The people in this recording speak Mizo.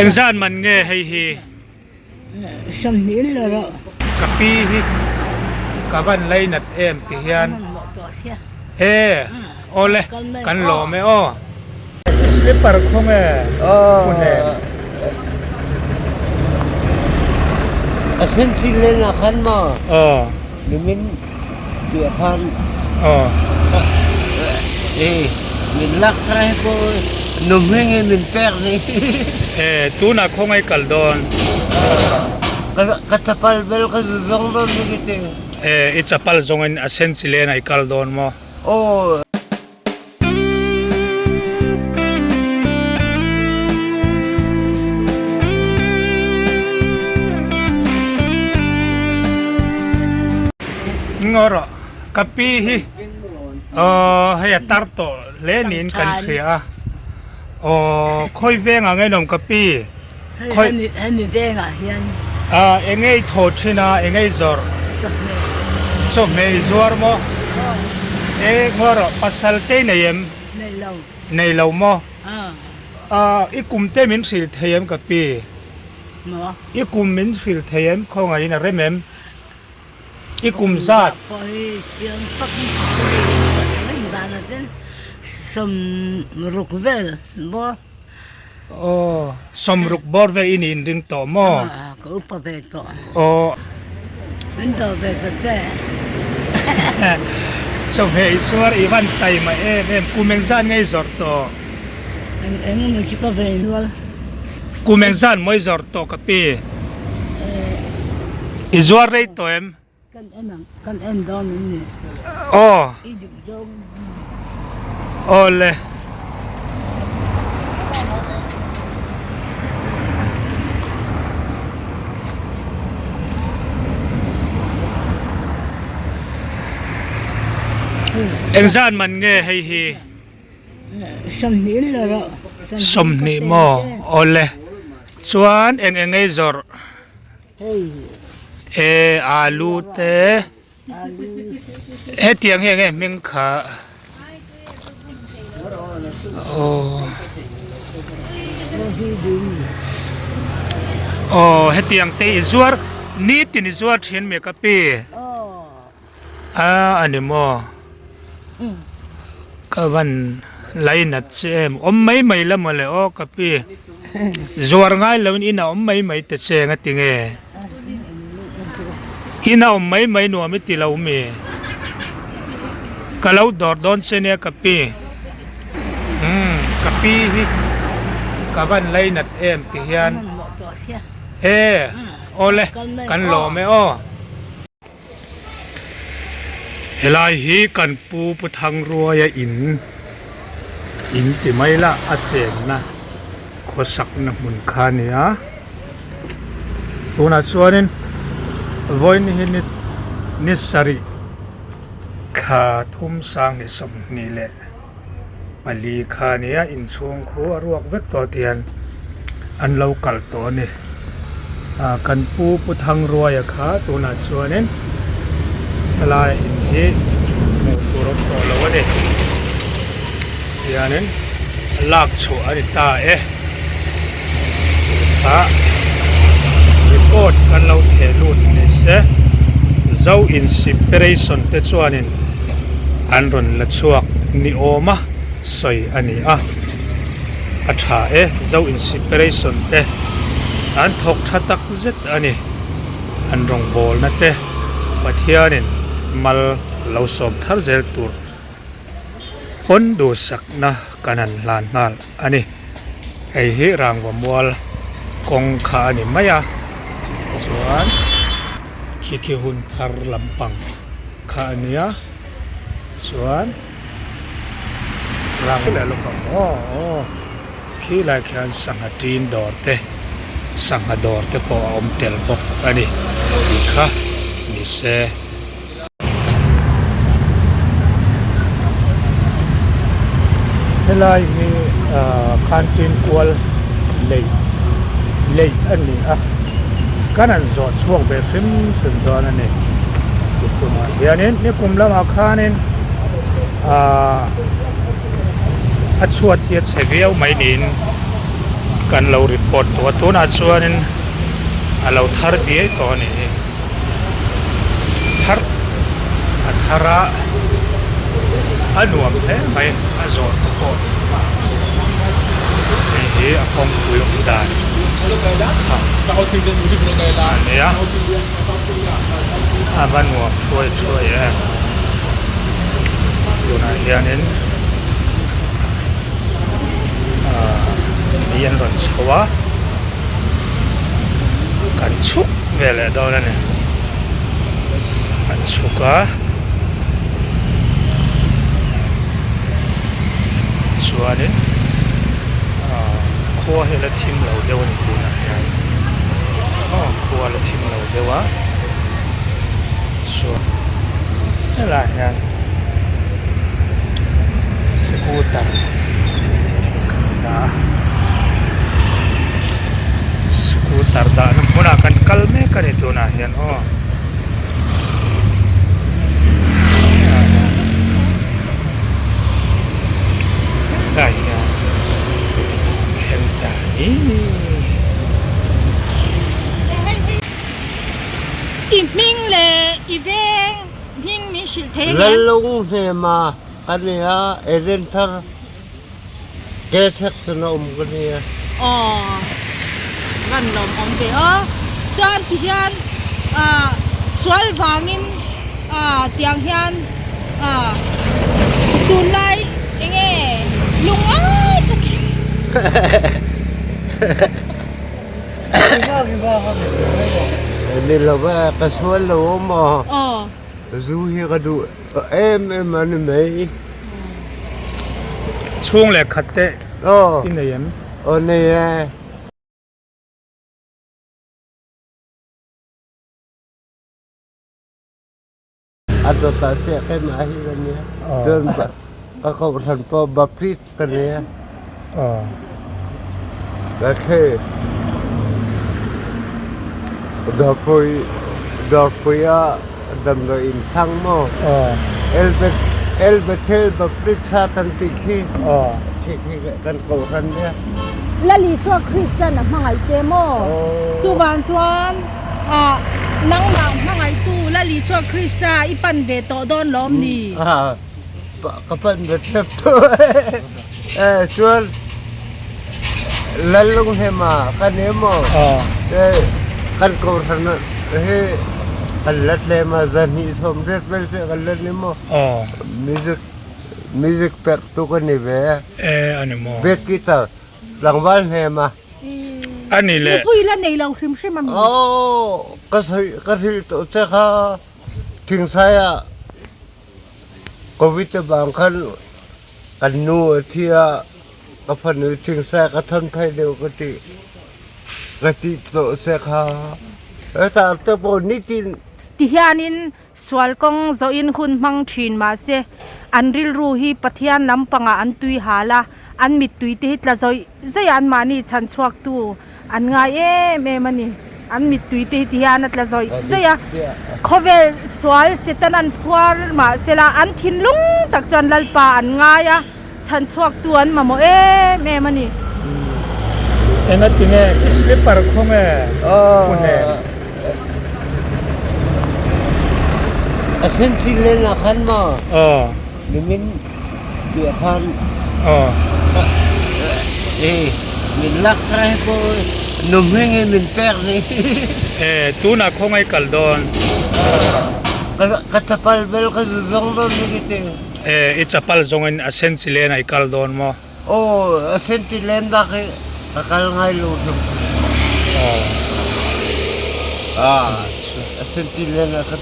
Engzat man nge hei hi? Ka pi hi ka van lainat em ti hian e awle kan lawm e aw. I slipper khaw nge pu hnen? A sen chin len ah khan maw? Aw. Nimin piah khan Aw. E min lak thar hi pawh nu hming in min pek ni. E tunah khawngaih kal dawn. Ka chapal bel ka zu zawng dawn ni ki ti. E i chapal zawng in a sen chi len ah i kal dawn maw? Aw. Ngaw rawh ka pi hi aw hei a tar tawh hle niin kan hria a aw khawi vengah nge nuam ka pi khawi hemi vengah hian ah eng nge i thaw thin a eng nge i zawrh chawhmeh chawhmeh i zuar maw e ngaw rawh pasal te i nei em nei lo nei lo maw ah i kum te min hrilh thei em ka pi maw i kum min hrilh thei em khawngaihin a rem em i kum zat pawh hi chiang tak dan a chen sawmruk vel maw. Aw, sawmruk bawr vel i ni inring tawh maw? Aw, ka upa ve tawh. Aw. Min dawh ve ta che. Chawhmeh i chhuar i van taima em em, kum engzat nge i zawrh tawh? Eng eng emaw chu ka ve nual. Kum engzat maw i zawrh tawh ka pi? I zuar rei tawh em? Kan en ang, kan en dawn em ni? Aw. I duh zawng. Aw le. Engzat man nge hei hi? 20 la rawh. 20 maw? Aw le. Chuan eng eng nge i zawrh? E alu te hetiang hi enge hming kha aw aw hetiang te i zuar nitin i zuar thin mi ka pi a ani maw ka van lainat che em awm mai mai la mawle aw ka pi zuar ngai lo in in a awm mai mai ta che nga ti nge in a awm mai mai nuam i ti lo mi ka lo dawr dawn che nia ka pi umm ka pi hi ka van lainat em ti hian e awle kan lawm e aw. Helai hi kan pu Pu Thangruaia in in ti mai la a chenna khawsakna hmun kha a ni a tunah chuanin vawiin hi ni ni sarih thla thum sang leh 20 leh pali kha a ni a inchhung khu a ruak vek tawh ti hian an lo kal tawh a ni ah kan pu pu Thangruaia kha tunah chuanin helai in hi hmuh tur awm tawh lo a ni tihianin lak chhuah a ni ta e ah record kan lo theh lut ni se zo inspiration te chuanin. An rawn la chhuak ni awma sawi a ni a, a tha e, Zo Inspiration te an thawk tha tak zet a ni, an rawngbawlna te Pathianin mal lo sawm thar zel tur pawn duhsakna kan han hlan nghal a ni. Hei hi rangva mual kawng kha a ni mai a, chuan khi khi hun thar lampang. Kha a nia chuan rang leh lawk ang aw aw khi lai khian sangha tin dawr te sangha dawr te pawh a awm tel bawk a ni tih kha ni se. Helai hi ah khantin kual leih leih a ni a kan han zawh chhuak ve hrim hrim dawn a ni tukhumah hianin nikum lamah khanin ah a chhuat hi a chhe viau mai niin Kan lo report tawh a tunah chuanin a lo thar diai tawh a nih hi thar a thar a a nuam hle mai a zawh te pawh hei hi a kawngpui awm dan kha a nia a va nuam thuai thuai em tunah hianin. Ahh mi an rawn chho a kan chhuk ve leh dawn a ni kan chhuk a chuanin ahh khua hi a la thim lo deuh a ni tunah hian aw khua a la thim lo deuh a chuan helaiah hian scooter kan dah a scooter dahna hmunah kan kal mek a ni tunah hian aw helaiah hian thleng ta ni. I hming leh i veng hming min hrilh thei ang em? Lalung hnema ka ni a, Eden thar K section a awm ka ni a. Aw, van lawm awm ve aw. Chuan ti hian ah sual vangin ah tiang hian ah tunlai enge lungngai takin. Ni lo va ka sual lo awm aw zu hi ka duh em em a ni mai. Chhung leh khat te i nei em? Aw nei e. A dawtah chiah keimah hi ka nia. Cun ka kohhran pawh Baptist ka nia. Ka thei. Dawrpui Dawrpui ah damdawi inn sang maw? Elbeth Elbethel Baptist tha kan ti khi. Khi khi kan kohhran nia. Lal Isua Kristan a hmangaih che maw? Chuvang chuan Ah, nangmah hmangaihtu Lal Isua Krista i pan ve tawh dawn lawm ni? Ah, ka pan ve tep tawh e. Eh, chuan Lallung hema kan emaw eh kan kohhran hi kan la tlem a zahnih sawmriat vel te kan la ni maw? Music music pek tu ka ni ve a. Eh, ani maw? Bass guitar tlangval hnema. A ni le. Nupui la nei lo hrim hrim a mi. Aw, ka sawi ka hrilh tawh che kha Thingsai ah Covid avang khan kan nu a thi a, ka fanu Thingsai ka thawn phei deuh ka ti ka tih tawh che kha. Hetah te pawh nitin. Tihianin Sual kawng zawhin hun hmang thin mahse, an rilru hi Pathian lampangah an tui hal a, an mittui te hi tla zawih zawih a anmahni chhan chhuaktu an ngai em em a ni. An mittui te hi ti hian a tla zawih zawih a, khawvel sual Satan an phuar mahsela an thinlung tak chuan Lalpa an ngai a, chhan chhuaktu an mamawh em em a ni. Engati nge i slipper khaw nge pu hnen? A sen chin len ah khan maw? Aw. Nimin piah khan. Aw. Eh, min lak thar hi pawh nuhming hi min pek ni. Eh, tunah khaw ngai kal dawn? Ka chapal bel ka zu zawng dawn ni ki ti. Eh, i chapal zawngin a sen chi len ah i kal dawn maw? Aw, a sen chi len bak hi ka kal ngai lo hrim. Aw. Ah, a sen chi len ah ka.